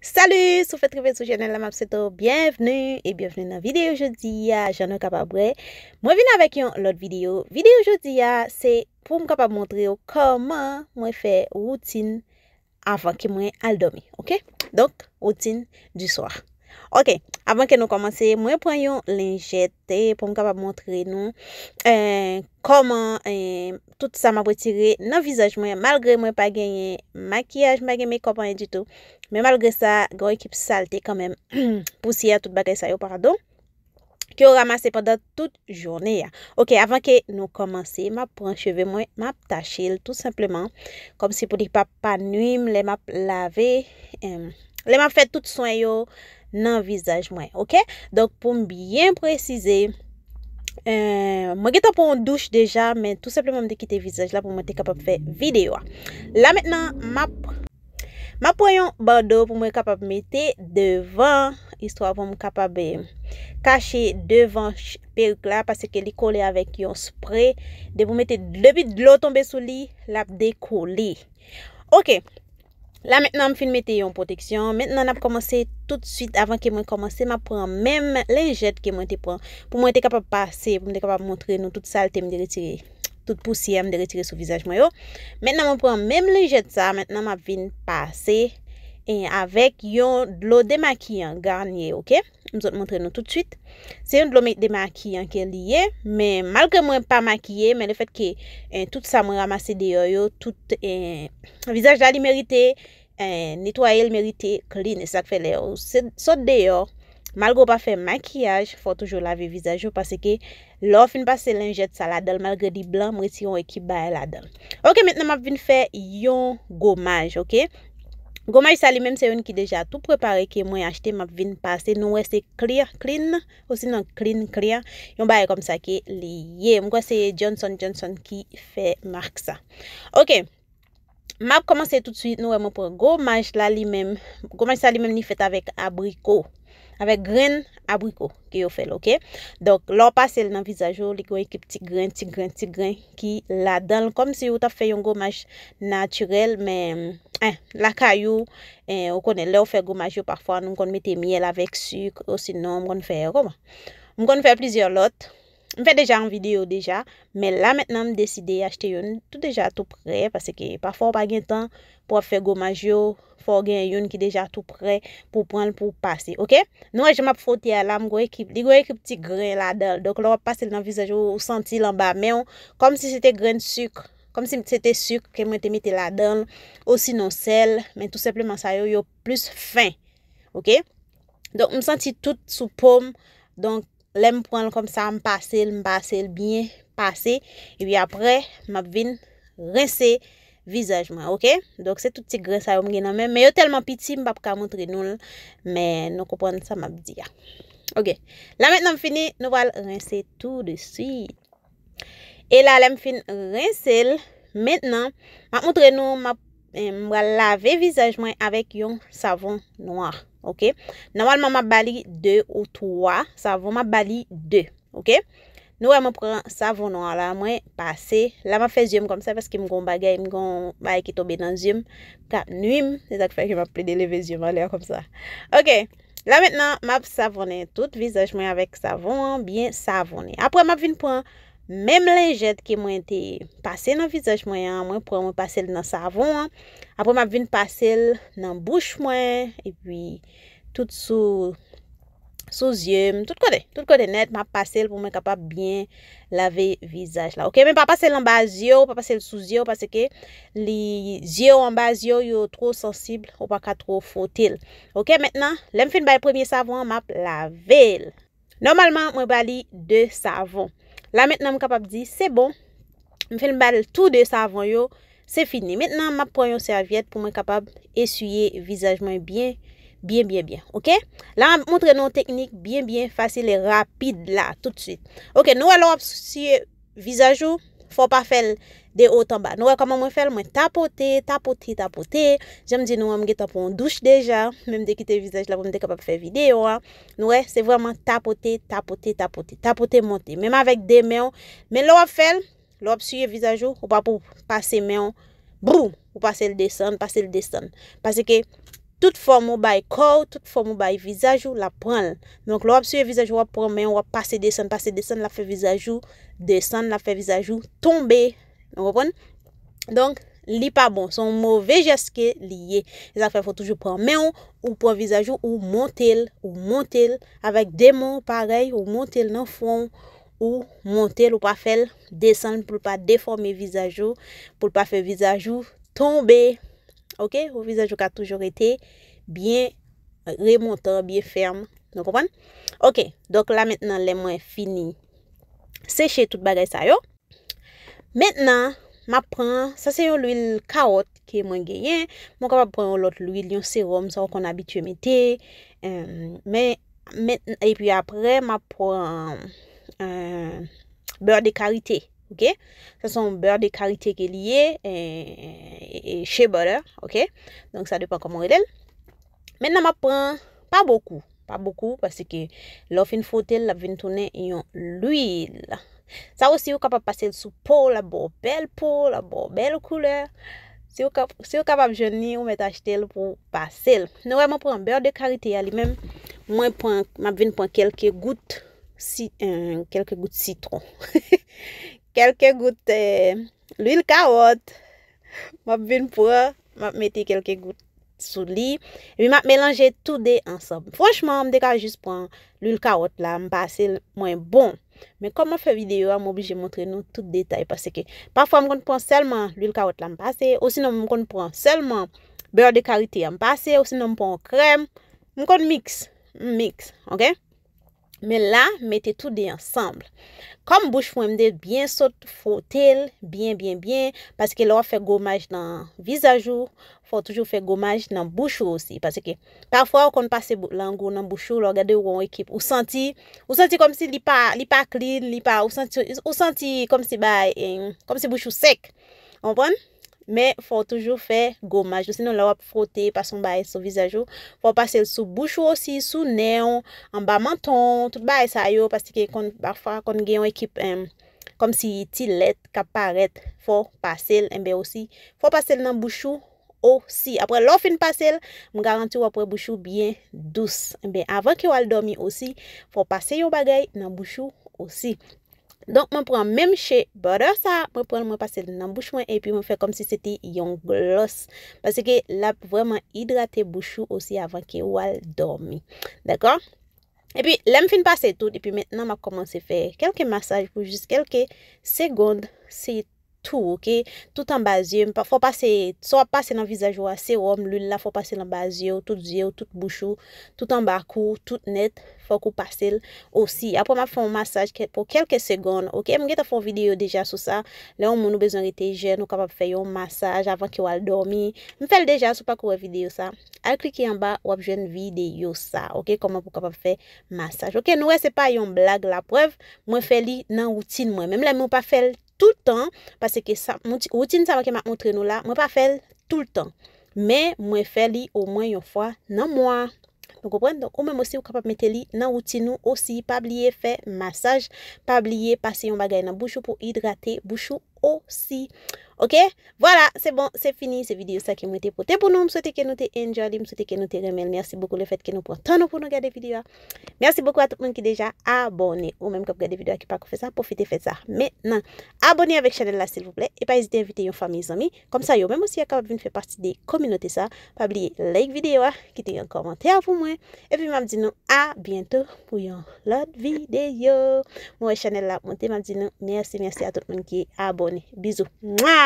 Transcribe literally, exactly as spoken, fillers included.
Salut! Si w fèk rive sou chanèl la, m ap swete w byenvni e byenvni nan videyo jodi a. Jan nou kapab wè, mwen vin avèk yon lòt videyo. Videyo jodi a, se pou m kapab montre w kòman mwen fè woutin avan ke mwen al dòmi, oke? Donk, woutin di swa. Oke, avan ke nou kòmanse, mwen pran yon lenjèt, eh, pou m kapab montre nou, eh, kòman, eh, tout sa m ap retire nan vizaj mwen, malgre mwen pa genyen makiyaj, m pa gen makeup, anyen ditou. Men malgre sa, gen yon ekip salte kanmenm, pousyè, tout bagay sa yo, padon, ke yo ranmase pandan tout jounen an. Oke, avan ke nou kòmanse, m ap pran cheve mwen, m ap tache l tou senpleman, kòmsi pou li pa, pa nwi m lè m ap lave, em, lè m ap fè tout swen yo nan vizaj mwen, oke? Donk, pou m byen presize, eh, mwen gentan pran yon douch deja, men tou senpleman m te kite vizaj la pou mwen te kapab fè videyo a. La mentnan, m ap, m ap pran yon bando pou mwen kapab mete devan, istwa pou m kapab, eh, kache devan ch-, perik la, paske li kole avèk yon spre. Depi w mete, depi dlo tonbe sou li, l ap dekole. Oke. La mentnan, m fin mete yon pwoteksyon. Mentnan, n ap kòmanse toutswit. Avan ke mwen kòmanse, m ap pran menm lenjèt ke mwen te pran pou mwen te kapab pase, pou mwen te kapab montre nou tout salte m te retire, tout pousyè m te retire sou vizaj mwen yo. Mentnan, mwen pran menm lenjèt sa. Mentnan, m ap vin pase, eh, avèk yon dlo demakiyan Garnier, oke? M sot montre nou toutswit. Se yon dlo me-, demakiyan ke li ye, men malgre mwen pa makiye, men lefètke, eh, tout sa mwen ranmase deyò yo, tout, eh, vizaj la li merite, eh, netwaye, li merite clean. E sa k fè lè w se-, sot deyò, malgre w pa fè makiyaj, fò w toujou lave vizaj ou, paske lè w fin pase lenjèt sa ladan l, malgre li blan, m retire yon ekip bagay ladan l. Oke, mentnan m ap vin fè yon gomaj, oke? Gomaj sa li menm se youn ki deja tou prepare ke mwen achte, m ap vin pase. Nou wè se Clear Clean, osinon Clean Clear, yon bagay kòmsa ke li ye. M kwè se Johnson Johnson ki fè mak sa. Oke. M ap kòmanse toutswit, nou wè mwen pran gomaj la li menm. Gomaj sa li menm li fèt avèk abriko. Avèk grenn abriko ke yo fè l, oke? Donk, lè w pase l nan vizaj ou, li gen yon ekip ti grenn, ti grenn, ti grenn ki ladan l. Kòmsi ou t ap fè yon gomaj natirèl, men, eh, lakay ou, eh, ou konnen, lè w fè gomaj yo, pafwa, nou konn mete myèl avèk sik, osinon, m konn fè, kòman? M konn fè plizyè lòt. M fè deja yon videyo deja, men la mentnan m deside achte youn tou deja tou prè, paske pafwa w pa gen tan pou w ap fè gomaj yo, fò w gen youn ki deja tou prè pou w pran l pou w pase, oke? Nou wè jan m ap fwote a la, m gon ekip, li gon ekip ti grenn ladan l. Donk, lè w ap pase l nan vizaj ou, ou santi l anba men w, kòmsi se te grenn sik, kòmsi se te sik ke mwen te mete ladan l, osinon sèl, men tou senpleman sa yo, yo plis fen, oke? Donk, m santi tout sou po m. Donk, lè m pran l kòmsa, m pase l, m pase l byen pase. Epi apre, m ap vin rense vizaj mwen, oke? Donk, se tout ti grenn sa yo m gen nan men m. Men yo tèlman piti, m p ap ka montre nou l. Men nou konprann sa m ap di a. Oke. La mentnan m fini, nou pral rense tou de swit. E la, lè m fin rense l, mentnan, m ap montre nou, m ap, eh, m pral lave vizaj mwen avèk yon savon nwa, oke? Nòmalman, m ap ba li de ou twa savon, m ap ba li de, oke? Nou wè, mwen pran savon nwa la, mwen pase. La, m ap fè zye m kòmsa paske m gon bagay, m gon bagay ki tonbe nan zye m, k ap nwi m. Se sa k fè ke m ap plede leve zye m anlè kòmsa. Oke. La mentnan, m ap savonnen tout vizaj mwen avèk savon an, byen savonnen. Apre, m ap vin pran menm lenjèt ke mwen te pase nan vizaj mwen an, mwen pran, mwen pase l nan savon an. Apre, m ap vin pase l nan bouch mwen, epi tout sou, sou zye m, tout kote, tout kote nèt, m ap pase l pou mwen kapab byen lave vizaj la. Oke, men pa pase l anba zye w, pa pase l sou zye w, paske li, zye w anba zye w, yo two sansib, ou pa ka two fwote l. Oke, mentnan, lè m fin bay premye savon an, m ap lave l. Nòmalman, mwen ba li de savon. La mentnan, m kapab di, se bon. M fin ba l tou de savon yo, se fini. Mentnan, m ap pran yon sèvyèt pou mwen kapab eswiye vizaj mwen byen, byen, byen, byen. Oke? La, m ap montre nou yon teknik byen, byen fasil e rapid la, toutswit. Oke, nou wè lè w ap siye vizaj ou, fò w pa fè l de o anba. Nou wè kòman mwen fè l? Mwen tapote, tapote, tapote. Jan m di nou an, m gentan pran yon douch deja. Men m te kite vizaj la pou m te kapab fè videyo a. Nou wè, se vrèman tapote, tapote, tapote. Tapote monte. Menm avèk de men w. Men lè w ap fè l, lè w ap siye vizaj ou, ou pa pou pase men w. Boum! Ou pase l desann, pase l desann. Paske tout fòm ou bay kò w, tout fòm ou bay vizaj ou, l ap pran l. Donk, lè w ap siye vizaj ou, w ap pran men w, w ap pase desann, pase desann, l ap fè vizaj ou desann, l ap fè vizaj ou tonbe. Ou konprann? Donk, li pa bon. Se yon move jès ke li ye. Se sa k fè fò w toujou pran men w, ou pran vizaj ou, ou monte l, ou monte l. Avèk de men w, parèy, ou monte l nan fwon w, ou monte l, ou pa fè l desann pou l pa defòme vizaj ou, pou l pa fè vizaj ou tonbe. Oke? Pou vizaj ou ka toujou rete byen remontan, byen fèm. Nou konprann? Oke. Donk la mentnan, lè mwen fini seche tout bagay sa yo, mentnan, m ap pran, sa se yon lwil kawòt ke mwen genyen. Mwen kapab pran yon lòt lwil, yon sewòm, sa w konn abitye mete. Em, men, men, epi apre, m ap pran, em, bè de karite, oke? Sa se yon bè de karite ke li ye, e, e, e, shea butter, oke? Donk, sa depann kòman w rele l. Mentnan, m ap pran, pa bokou, pa bokou, paske lè w fin fwote l, l ap vin tounen yon lwil. Sa osi, ou kapab pase l sou po w, l ap ba w bèl po, l ap ba w bèl koulè. Si w kap-, si w kapab jwenn li, ou mèt achte l pou w pase l. Nou wè, mwen pran bè de karite a li menm. Mwen pran, m ap vin pran kèlke gout si-, eh, kèlke gout sitwon. Kèlke gout, eh, lwil kawòt. M ap vin pran, m ap mete kèlke gout sou li. Epi m ap melanje tou de ansanm. Franchman, m te ka jis pran lwil kawòt la, m pase l, mwen bon. Men kòm m ap fè videyo a, m oblije montre nou tout detay. Paske pafwa, m konn pran sèlman lwil kawòt la, m pase. Osinon, m konn pran sèlman bè de karite a, m pase. Osinon, m pran krèm. M konn miks. M miks, oke? Men la, m mete tou de ansanm. Kòm bouch mwen, m te byen sot fwote l, byen, byen, byen, paske lè w ap fè gomaj nan vizaj ou, fò w toujou fè gomaj nan bouch ou osi. Paske pafwa, ou konn pase bou-, lang ou nan bouch ou, lè w gade ou yon ekip, ou santi, ou santi kòmsi li pa, li pa clean, li pa, ou santi, ou santi kòmsi bay, eh, kòmsi bouch ou sèk. Ou konprann? Men fò w toujou fè gomaj ou. Sinon, lè w ap fwote, pase yon bagay sou vizaj ou, fò w pase l sou bouch ou osi, sou nen w, anba manton w, tout bagay sa yo, paske konn, pafwa, konn gen yon ekip, em, kòmsi ti lèt k ap parèt, fò w pase l, enben osi, fò w pase l nan bouch ou osi. Apre, lè w fin pase l, m garanti w ap wè bouch ou byen dous. Enben, avan ke w al dòmi osi, fò w pase yon bagay nan bouch ou osi. Donk, mwen pran menm shea butter sa, mwen pran l, mwen pase l nan bouch mwen, epi mwen fè kòmsi se te yon glòs. Paske l ap vrèman idrate bouch ou osi avan ke w al dòmi. Dakò? Epi, lè m fin pase tout, epi mentnan, m ap kòmanse fè kèlke masaj pou jis kèlke segonn, se tou, oke? Tout anba zye, m pa, fò pase, sa w ap pase nan vizaj ou a, sewòm, lwil la, fò pase l anba zye w, tout zye w, tout bouch ou, tout anba kou, tout nèt, fòk ou pase l osi. Apre, m ap fè yon masaj kè-, pou kèlke segonn, oke? M gentan fè yon videyo deja sou sa. Lè yon moun ou bezwen rete jèn, ou kapab fè yon masaj avan ke w al dòmi. M fè l deja, si w pako wè videyo sa, al klike anba, w ap jwenn videyo sa, oke? Kòman pou w kapab fè masaj. Oke, nou wè se pa yon blag, laprèv, mwen fè li nan woutin mwen. Menm lè mwen pa fè l toutan, paske sa, wouti-, woutin sa ke m ap montre nou la, mwen pa fè l toultan. Men, mwen fè li omwen yon fwa nan mwa. Nou konprann? Donk, ou menm osi, ou kapab mete li nan woutin ou osi. Pa bliye fè masaj. Pa bliye pase yon bagay nan bouch ou pou idrate bouch ou osi. Oke? Vwala, se bon, se fini. Se videyo sa ke mwen te pote pou nou. M swete ke nou te enjoy li. M swete ke nou te renmen l. Mèsi bokou lefèt ke nou pran tan nou pou nou gade videyo a. Mèsi bokou a tout moun ki deja abòne. Ou menm k ap gade videyo a ki pako fè sa, pwofite fè sa mentnan. Abòne avèk chanèl la, silvouplè. E pa ezite envite yon fanmi, zanmi. Kòmsa, yo menm osi, yo kapab vin fè pati de kominote sa. Pa bliye like videyo a, kite yon kòmantè pou mwen. Epi m ap di nou a byento pou yon lòt videyo. Mwen wè chanèl la ap monte, m ap di nou mèsi, mèsi a tout moun ki abòne. Bizou. Mwa!